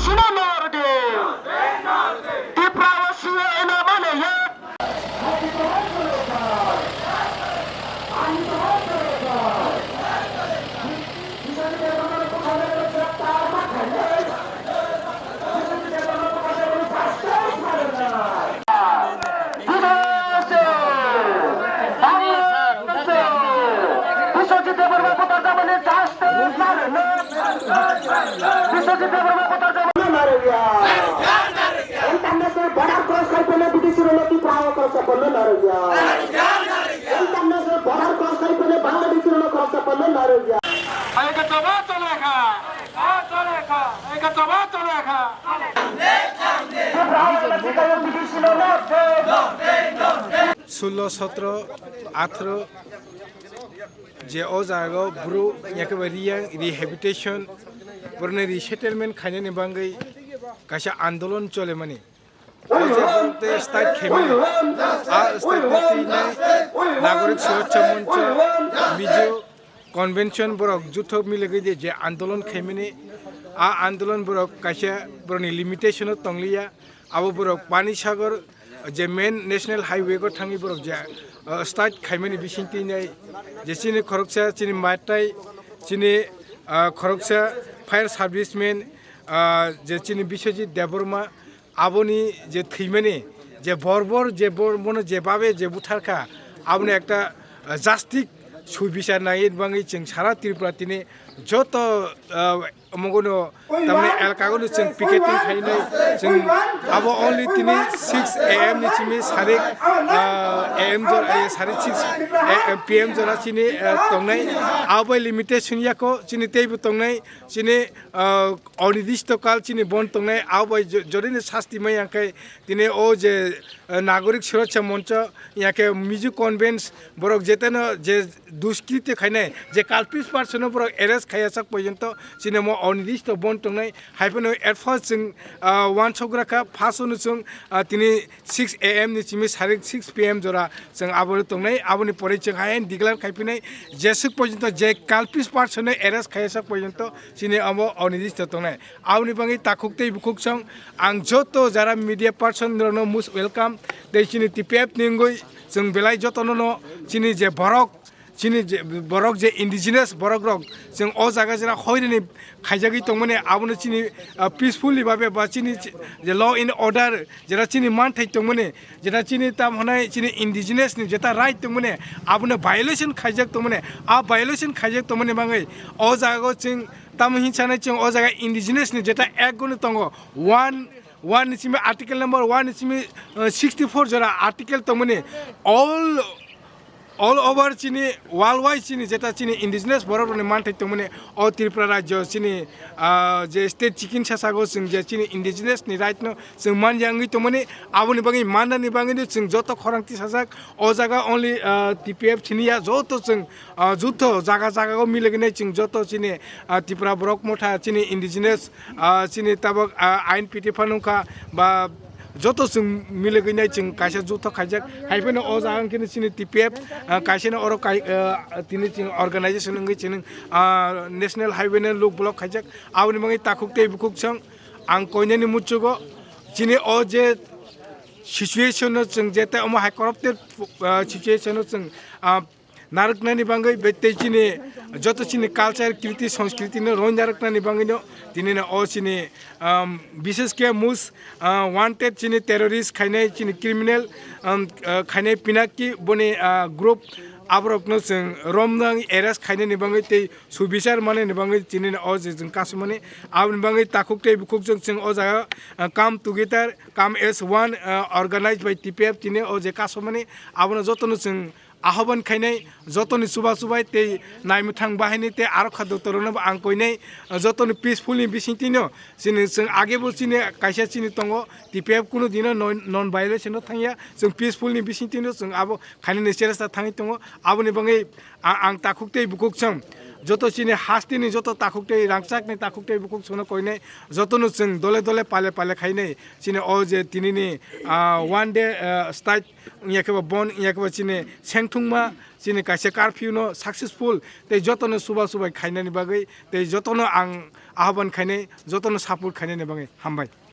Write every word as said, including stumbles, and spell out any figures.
Suna Nordi. Tipra o C A A na mane ya. Biswajit Debbarma buthar jamani justice na rwno. Biswajit Debbarma buthar jamani na rwya. International border cross khai phele Bidesi rwno Tripura o khoroksa phano na rwya. International border cross khai phele Bangladeshi rwno khoroksa phano na rwya. Hai ka toba tole kha. Hai ka toba tole kha. Sullo, sotro, atharo je o jaga o bru yakeba riyang rehabilitation borokni resettlement khainani bagwi kaisa andolon cholemani. O je borok tei strike khaimani, a strike no twi nai Nagorik Suraksha Moncho, Mizo Convention borok juthok miligwi je, je andolon khaimani, a andolon borok kaisa borokni limitation o tongliya. Abo borok Pani Sagar je main national highway go thangwi borok je, uh, strike khaimani bising twi nai je chini khoroksa chini matai chini, uh, khoroksa fire serviceman, uh, je chini Biswajit Debbarma aboni je thwimani je borbor je bor-, bono je babe je butharkha aboni ekta, uh, justice subichar nai bangwi chwng sara Tripura tini joto, uh, Omogono tamni elkagono chwng picketing khainai chwng abo only tini six A M ni simi sarik, ah, A M jora, eh, sarik six A M P M jora chini, eh, tongnai. Abo bai limitation yako chini teibo tongnai chini, ah, onidishto kal chini bon tongnai. Abo bai jo-, jodini sasti mai yangkhe tini o je, eh, Nagorik Suraksha Moncho yangkhe Mizo Convention borok jeteno je duskriti khainai, je culprit person no borok arrest khaiya sak porjonto chini omo onidishto bon tongnai. Hai phano at first chwng, ah, uansukgra kha, first no chwng, ah, tini six A M ni simi sarik six P M jora chwng abo tongnai. Aboni pore chwng hai declare khai phinai, jeswk porjonto je culprit person no arrest khaiya sak porjonto chini omo onidishto tongnai. Aboni bagwi takhuk tei bukhuk song ang joto jara media person rokno most welcome. Tei chini T P F ni wngwi chwng belai jotono no chini je borok, chini je borok je indigenous borok rok chwng o jaga jera hoirini khaijagwi tongmani abono chini, ah, peacefully babe ba chini je law and order jera chini manthai tongmani jera chini tam hwnai chini indigenous ni jeta right tongmani abono violation khaijak tongmani a violation khaijak tongmani bagwi o jaga o chwng Tamo hinsa nai chwng o jaga indigenous ni jeta ek guni tongo. One, one ni simi article number one ni simi, uh, sixty four jora article tongmani all, all over chini worldwide chini jeta chini indigenous borok rokni manthai tongmani o Tripura rajyo chini, uh, je state chikin sasago chwng je chini indigenous ni right no chwng manya wngwi tongmani aboni bagwi mannani bagwi no chwng joto khorang tisajak o jaga only, uh, T P F chini ya joto chwng Ah, jutho jaga jaga o miligwi nai chwng joto chini, ah, Tripura borok motha chini indigenous, ah, chini tabok, ah, ain piti phano wngkha ba joto chwng miligwi nai chwng kaisa jutho khaijak. Hai phano o jaga wngkhe chini T P F, ah, kaisa no oro kai-, ah, tini chwng organization wngwi chini, ah, national highway no luk block khaijak. Aboni bagwi takhuk tei bukhuk song ang koinani muchugo chini o je situation no chwng jete omo hai corrupted, ah, situation no chwng, ah, narwknani bagwi bai tei chini joto chini culture, kriti, sanskriti no roi narwknani bagwi no tini no o chini, um, bishesh khe most, uh, wanted chini terrorist khainai chini criminal, um, uh, khainai Pinaki boni, uh, group aborok no chwng romnang arrest khainani bagwi tei subichar manani bagwi tini no o je chwng kasumani aboni bagwi takhuk tei bukhuk chwng chwng o jaga, uh, come together, come as one, uh, organized by T P F tini o je kasumani abono joto no chwng Ahoban khainai jotoni chuba chubai tei naimwthang bahaini tei aro kha doktorrokno bo ang koinai, jotoni peaceful ni bisingtwino chini chwng agebo chini kaisa chini tongo, T P F kunu dino non, non violation no thangya, chwng peaceful ni bisingtwino chwng abo khainani cheresta thangwi tongo. Aboni bagwi a-, ang takhuk tei bukhuk chwng Joto chini hasteni joto takhuk tei rangchakni takhuk tei bukhuk sono koinai jotono chwng dole dole pale pale khainai chini o je tinini, ah, one day, ah, strike wngya khe ba bon wngya khe ba chini sengthungma chini kaisa curfew no successful tei jotono suba subai khainani bagwi tei jotono ang ahban khainai jotono support khainani bagwi hambai.